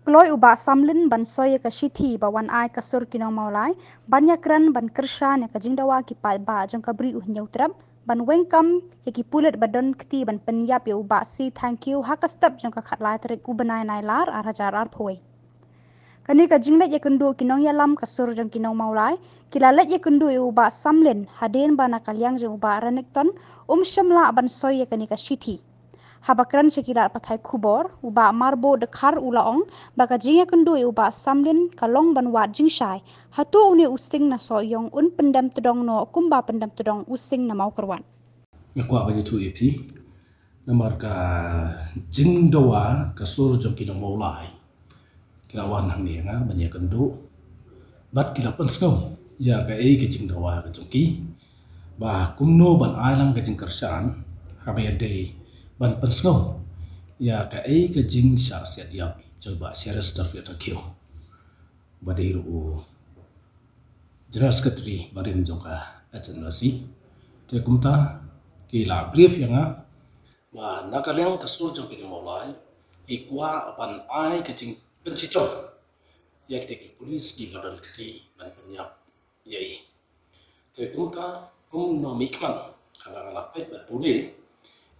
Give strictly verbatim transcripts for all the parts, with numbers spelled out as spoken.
Kloi u Bah Samlin ban soi ïa ka shithi ba wan ai ka sur ki nong Mawlai ban ïakren ban kyrshan ïa ka jingdawa ki paidbah jong ka Bri u Hynñiewtrep ban weng kam ïa ki pulit ba don kti ban pynïap ïa u Bah C Thangkhiew ha ka step jong ka khatlai tarik u bnai Nailar ar hajar arphew wei. Kane ka jingleit ïakynduh ki nongïalam ka sur jong ki nong Mawlai ki la leit ïakynduh ïa u Bah Samlin hadien ba na ka liang jong u Bah Renikton um shym lah ban soi ïa kane ka shithi. Haba kren sha ki lad pathai khubor, u Bah Marbo Dkhar u la ong ba ka jingïakynduh ïa u Bah Samlin ka long ban wad jingshai. Hato une u Sing na Sohiong un pyndem tdong noh kumba pyndem tdong u Sing na Mawkyrwat? Nga kwah ban ïathuh ïa phi namar ka jingdawa ka sur jong ki nong Mawlai ki la wan hangne ïa nga ban ïakynduh bad ki la pynsngew ïa kaei ka jingdawa ka jong ki ba kumno ban ai lang ka jingkyrshan haba ïadei ban pynsngew ïa kaei ka jingshah siat ïap jong Bah Cheristerfield Thangkhiew ba dei ruh u General Secretary barim jong ka H N R C. Te kumta ki la brief ïa nga ba na ka liang ka sur jong ki nong Mawlai i kwah ban ai ka jingpynshitom ïa kita ki pulit kiba don kti ban pynïap ïa i. Te kumta kum u nongmihkhmat haba nga la peit bad pule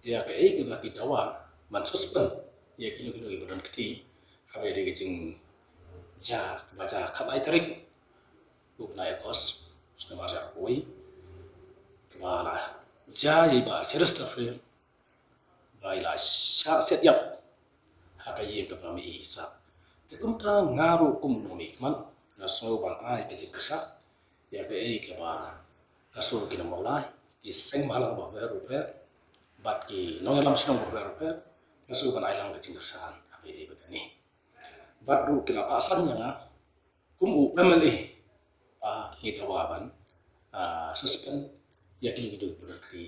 ïa kaei kaba ki dawa ban suspend ïa kino kino kiba don kti haba ïadei ka jingjia kaba jia khatlai tarik u bnai August snem ar hajar arphew wei kaba la jia ïa i Bah Cheristerfield ba i la shah siat ïap ha ka ïing kaba ma i i sah. Te kumta nga ruh kum u nongmihkhmat nga sngew ban ai ka jingkyrshan ïa kaei kaba ka sur ki nong Mawlai, ki seng bhalang bapher bapher bad ki nongïalam shnong bapher bapher, nga sngew ban ai lang ka jingkyrshan ha kaei ba kane. Bad ruh ki la phah san ïa nga kum u M L A ba ngi dawa ban, ah, suspend ïa kino kino kiba don kti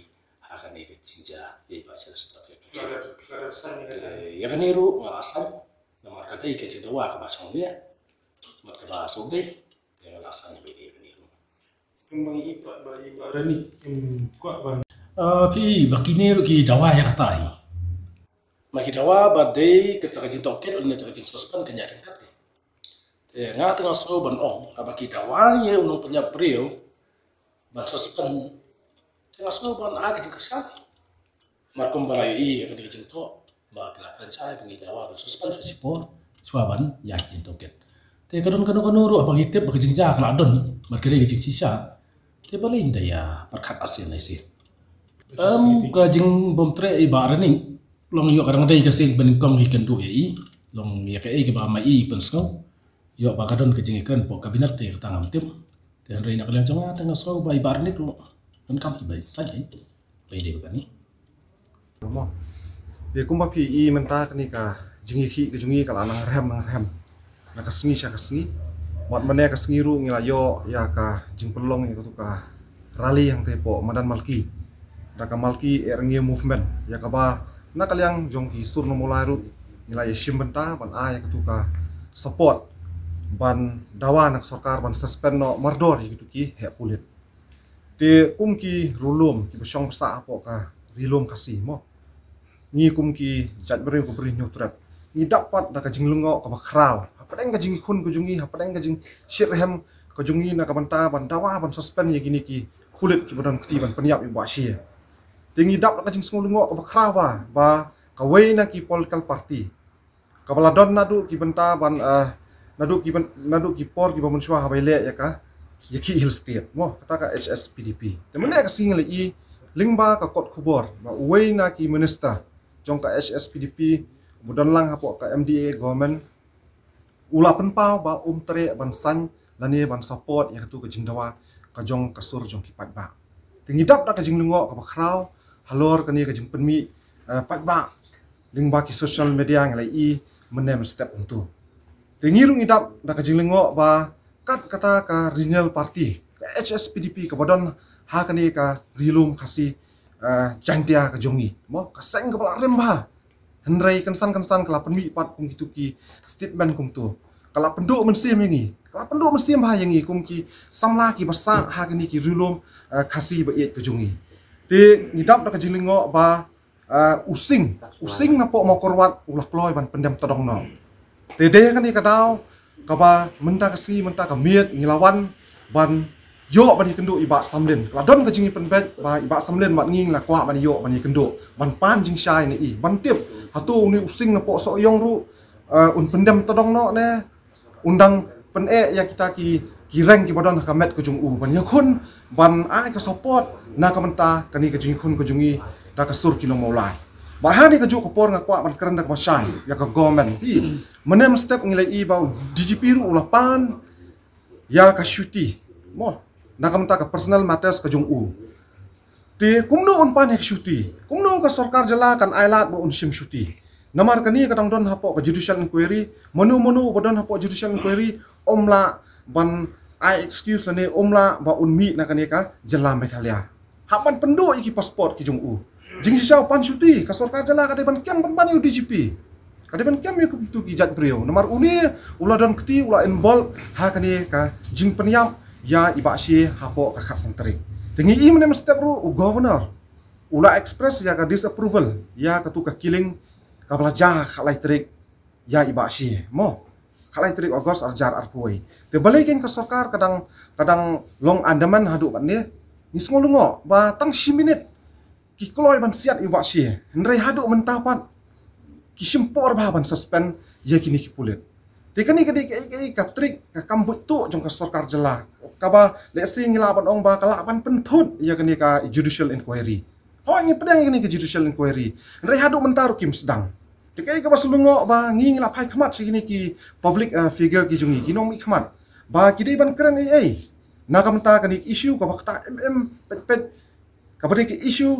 ha kane ka jingjia ïa i Bah Cheristerfield. Te ïa kane ruh nga la san namar ka dei ka jingdawa kaba shong bha bad kaba sngewdei. Te nga la san ïa kane ruh. Kumba i Bah, ba i Bah Rani, em, kwah ban. Ah, phi, ba kine ruh ki dawa ïa kata hi. Ma ki dawa ba dei kata ka jingtohkit lane kata ka jingsuspend kan ïaid ryngkat. Te nga te nga sngew ban ong haba ki dawa ïa u nongpynïap briew ban suspend. Te nga sngew ban ai ka jingkyrshan. Mar kumba la ïohi ïa kane ka jingthoh ba ki la kren shai ba ngi dawa ban suspend shuwa shipor shuwa ban ïaid jingtohkit. Te ka don kano kano ruh haba ngi tip ba ka jingjia ka la don bad ka dei ka jingshisha. Te balei nda ïa pyrkhat arsien arsien. Em, ka jingbymtreh i Bah Rani long ïoh ka dang dei ka sien ba nyngkong ngi kynduh ïa i. Long ïa kaei kaba ma i i pynsngew. Ïoh ba ka don ka jingïakren hapoh kabinet te kata ngam tip. Te hynrei na ka liang jong nga te nga sngew ba i Bah Rani ruh donkam i ba i sait i ba i dei ba kane. Mo. Te kumba phi i mynta kane ka jingïakhih ka jong ngi ka la nang rhem nang rhem na ka sngi sha ka sngi. Wat mane ka sngi ruh ngi la ïoh ïa ka jingpynlong ïa katu ka rally hangtei hapoh Madan Malki da ka Malki Ehrengiew Movement, ïa kaba na ka liang jong ki sur nong Mawlai ruh ngi la ïashim bynta ban ai ïa katu ka support ban dawa na ka sorkar ban suspend noh mardor ïa kitu ki heh pulit. Te kum ki riewlum kiba shong ba sah hapoh ka Ri Lum Khasi mo, ngi kum ki jaitbynriew ka Bri Hynñiewtrep ngi dap pat da ka jinglyngngoh kaba khraw hapdeng ka jingïakhun ka jong ngi, hapdeng ka jingshitrhem ka jong ngi na ka bynta ban dawa ban suspend ïa kine ki pulit kiba don kti ban pynïap ïa u Bah Shie. Te ngi dap da ka jingsngew lyngngoh kaba khraw ba, ba kawei na ki political party kaba la don naduh ki bynta ban, eh, naduh ki byn-, naduh ki por kiba mynshuwa haba ïaleh ïa ka ïakhih Hill State mo, kata ka H S P D P. Te mynne ka sngi ngi la i lyngba ka kot khubor ba uwei na ki minister jong ka H S P D P uba don lang hapoh ka M D A government u la pynpaw ba um treh ban sign lane ban support ïa katu ka jingdawa ka jong ka sur jong ki paidbah. Te ngi dap da ka jinglyngngoh kaba khraw halor kane ka jingpynmih, eh, paidbah lyngba ki social media ngi la i mynne mynstep kumtu. Te ngi ruh ngi dap da ka jinglyngngoh ba kat kata ka regional party ka H S P D P kaba don ha kane ka Ri Lum Khasi, eh, Jaintia ka jong ngi mo, ka seng kaba la rim bha. Hynrei kynsan kynsan ka la pynmih pat kum kitu ki statement kumtu. Ka la pynduh mynsiem ïa ngi, ka la pynduh mynsiem bha ïa ngi kum ki samla kiba sah ha kine ki Ri Lum, eh, Khasi ba ïeit ka jong ngi. Te ngi dap da ka jinglyngngoh ba, eh, u Sing, u Sing napoh Mawkyrwat u la kloi ban pyndem tdong noh. Te dei kane ka daw kaba mynta ka sngi, mynta ka miet ngi la wan ban ïoh ban ïakynduh i Bah Samlin. Ka la don ka jingïapynbeit ba i Bah Samlin bad ngi la kwah ban ïoh ban ïakynduh, ban pan jingshai na i, ban tip hato une u Sing na Pohsohiong ruh, eh, un pyndem tdong noh ne un dang pyneh ïa kita ki, ki reng kiba don ha ka met ka jong u ban ïakhun, ban ai ka support na ka bynta kane ka jingïakhun ka jong i da ka sur ki nong Mawlai. Bad ha kane kajuh ka por nga kwah ban kren da kaba shai ïa ka government. Phi, mynne mynstep ngi la ïohi ba u D G P ruh u la pan ïa ka shuti, mo, na ka bynta ka personal matters ka jong u. Te kumno un pan ïa ka shuti? Kumno ka sorkar jylla kan ailad ba un shim shuti? Namar kane ka dang don hapoh ka judicial inquiry. Mano mano ba don hapoh judicial inquiry um lah ban ai excuse lane um lah ba un mih na kane ka jylla Meghalaya. Hap ban pynduh ïa ki passport ki jong u. Jingshisha u pan shuti, ka sorkar jylla ka dei ban kem pynban ïa u D G P. Ka dei ban kem ïa kitu ki jait briew. Namar une u la don kti, u la involve ha kane ka jingpynïap ïa i Bah Shie hapoh ka khatsan tarik. Te ngi ïohi mynne mynstep ruh u governor u la express ïa ka disapproval ïa katu ka killing kaba la jia ha ka lai tarik ïa i Bah Shie, mo, ka lai tarik August arhajar arphew wei. Te balei kein ka sorkar ka dang, ka dang long undermine haduh katne? Ngi sngew lyngngoh ba tang shi minit ki kloi ban siat ïa u Bah Shie, hynrei haduh mynta pat ki shim por bha ban suspend ïa kine ki pulit. Te kane ka dei ka, ka, ka trick, ka kam buit tuh jong ka sorkar jylla, kaba lehse ngi lah ban ong ba ka lah ban pynthut ïa kane ka judicial inquiry. Hooid, ngi pdiang ïa kane ka judicial inquiry, hynrei haduh mynta ruh kim sdang. Te kaei kaba shu lyngngoh ba ngi, ngi la phai khmat sha kine ki public, eh, figure ki jong ngi, ki nongmihkhmat, ba ki dei ban kren ei ei na ka bynta kane ka issue kaba ktah im im peit peit, kaba dei ka issue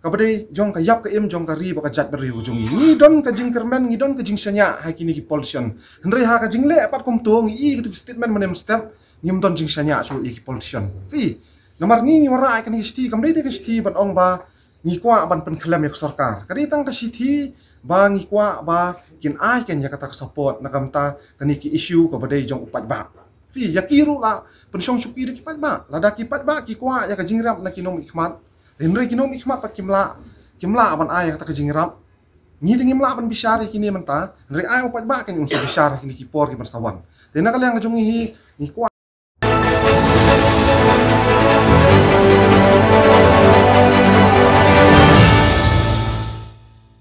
kaba dei jong ka ïap ka im jong ka ri bad ka jaitbynriew jong ngi. Ngi don ka jingkyrmen, ngi don ka jingshaniah ha kine ki politician. Hynrei ha ka jingleh pat kumto, ngi ïohi katu ki statement mynne mynstep, ngim don jingshaniah shuh ïa ki politician. Phi, namar ngi, ngi wanrah ïa kane ka shithi, kam dei te ka shithi ban ong ba ngi kwah ban pynkhlem ïa ka sorkar. Ka dei tang ka shithi ba ngi kwah ba kin ai kein ïa kata ka support na ka bynta kane ka issue kaba dei jong u paidbah. Phi, ïa ki ruh la pynshong shuki da ki paidbah. Lada ki paidbah ki kwah ïa ka jingïarap na ki nongmihkhmat, hynrei ki nongmihkhmat pat kim lah, kim lah ban ai ïa kata ka jingïarap, ngi te ngim lah ban bishar ïa kine mynta, hynrei ai u paidbah kein un sa bishar ha kine ki por kiban sa wan. Te na ka liang ka jong ngi hi, ngi kwah